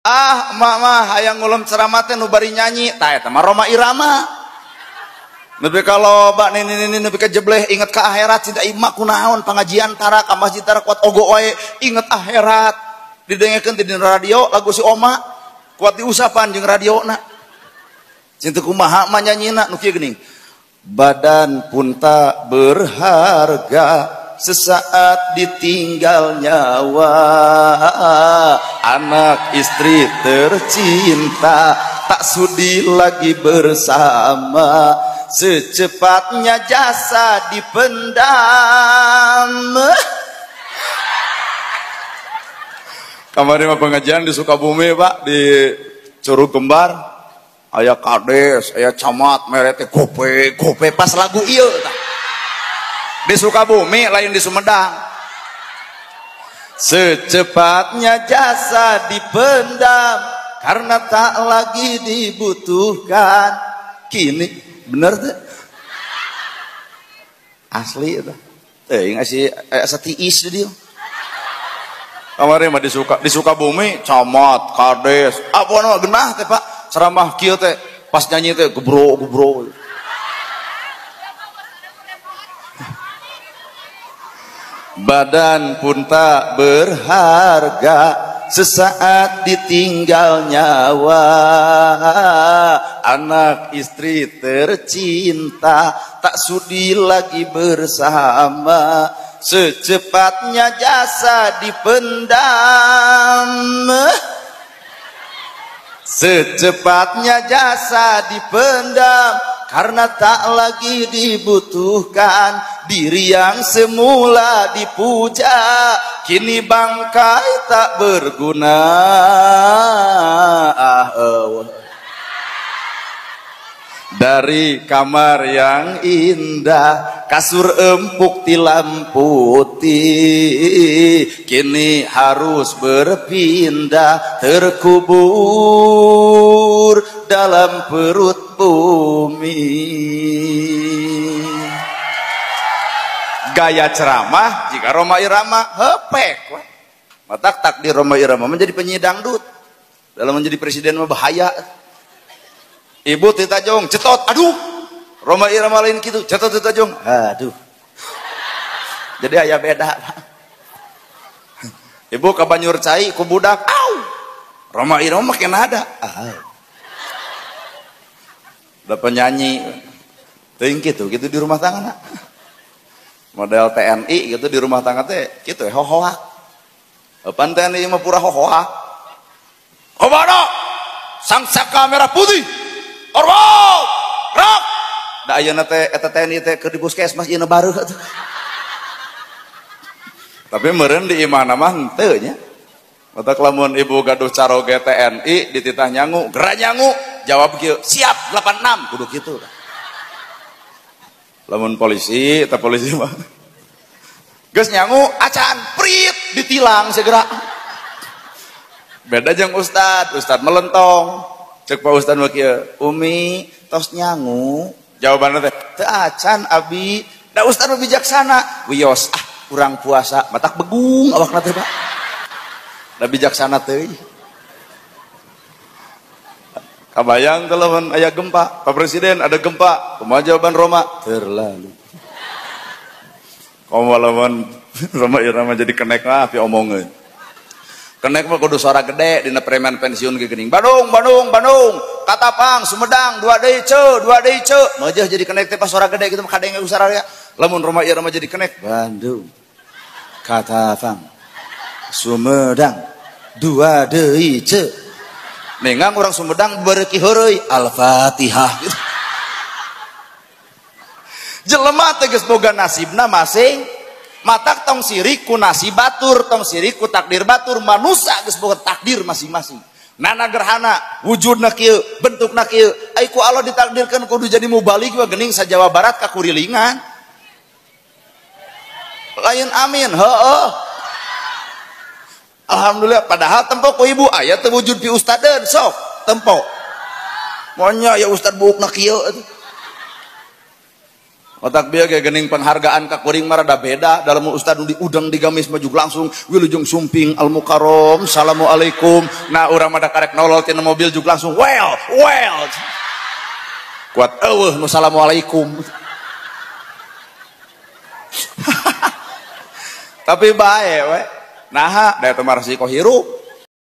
Ah, emak mah hayang ngulem ceramah teh nu bari nyanyi, tah eta mah Rhoma Irama. Nepi ka loba nini-nini nepi ka jebleh inget ka akhirat cinta imak kunaon pangajian tara ka masjid tara kuat ogo wae inget akhirat. Didengekeun di radio lagu si Oma kuat diusapan jeung radiona. Cinta kumaha mah nyanyina nu kieu geuning. Badan pun tak berharga sesaat ditinggal nyawa, anak istri tercinta tak sudi lagi bersama, secepatnya jasa dipendam. Kemarin mah pengajian di Sukabumi Pak, di Curug Kembar, aya kades, aya camat, merete gope gope pas lagu ieu tah. Di Sukabumi lain di Sumedang. Secepatnya jasa dipendam karena tak lagi dibutuhkan. Kini bener tuh asli itu. Ngasih setiis dia. Kemarin mah di Sukabumi camat, kades, apa nama genah teh Pak, ceramah kieu teh pas nyanyi teh gebro gebro. Badan pun tak berharga sesaat ditinggal nyawa, anak istri tercinta tak sudi lagi bersama, secepatnya jasa dipendam, secepatnya jasa dipendam karena tak lagi dibutuhkan, diri yang semula dipuja kini bangkai tak berguna. Dari kamar yang indah, kasur empuk tilam putih, kini harus berpindah, terkubur dalam perut bumi. Gaya ceramah jika Rhoma Irama hepek. Matak takdir Rhoma Irama menjadi penyanyi dangdut. Dalam menjadi presiden mah bahaya. Ibu titajong cetot, aduh. Rhoma Irama lain gitu, cetot titajong, aduh. Jadi aya beda. Ibu ka banyur cai ku budak, au. Rhoma Irama makin ada. Au. Udah penyanyi. Teuing kitu, gitu di rumah tangga nak. Model TNI gitu di rumah tangga teh kitu hohoak. Pan TNI mah pura hohoak. Komando sang saka merah putih. Orwat, gerak. Da ayeuna teh eta TNI teh keur di puskesmas ieu bareuh atuh. Tapi meureun di imahna mah henteu nya. Matak lamun ibu gaduh caroge TNI dititah nyangu, gerak nyangu, jawab kieu, siap 86 kudu kitu. Lamun polisi, eta polisi mah geus nyangu acan prit ditilang segera. Beda jeung ustad, ustad melentong. Cek Pak Ustad mah kieu, Umi tos nyangu, jawabanna teh teu acan abi. Da ustad mah bijaksana, wios ah kurang puasa, matak begung awakna teh Pak. Da bijaksana teh. Kabayang teh lamun aya gempa, Pak Presiden ada gempa, kumaha jawaban Rhoma? Terlalu. Komo lamun Rhoma Irama jadi kenek mah pi omongeun. Kenek mah kudu suara gede dina preman pensiun ge geuning. Bandung, Bandung, Bandung, Katapang, Sumedang, 2 deui ceu, 2 deui ceu. Meujeun jadi kenek teh pas suara gede gitu mah kadenge usararea. Lamun Rhoma Irama jadi kenek, Bandung, Katapang, Sumedang, 2 deui ceu. Nengang orang Sumedang bereki heureuy, Al-Fatihah gitu. Jelema teh geus boga nasibna masing. Matak tong sirik ku nasib batur, tong sirik ku takdir batur, manusa geus boga takdir masing-masing. Nana gerhana, wujudna kieu, bentukna kieu. Ai ku Allah ditakdirkeun kudu jadi mubalig mah geuning sa Jawa Barat ka kurilingan. Lain amin, heueuh. Alhamdulillah padahal tempo ku ibu aya teu wujud pi ustadeun sok tempo. Monya ya ustad buukna kieu atuh. Otak bieu ge geuning penghargaan ka kuring mah rada beda dalam ustad nu diudang di gamis maju langsung wilujeng sumping al mukarrom assalamualaikum. Nah urang mah da karek nolol tina mobil juga langsung well well. Kuat eueuh nu assalamualaikum. Tapi bae we. Naha da eta mah resiko hirup.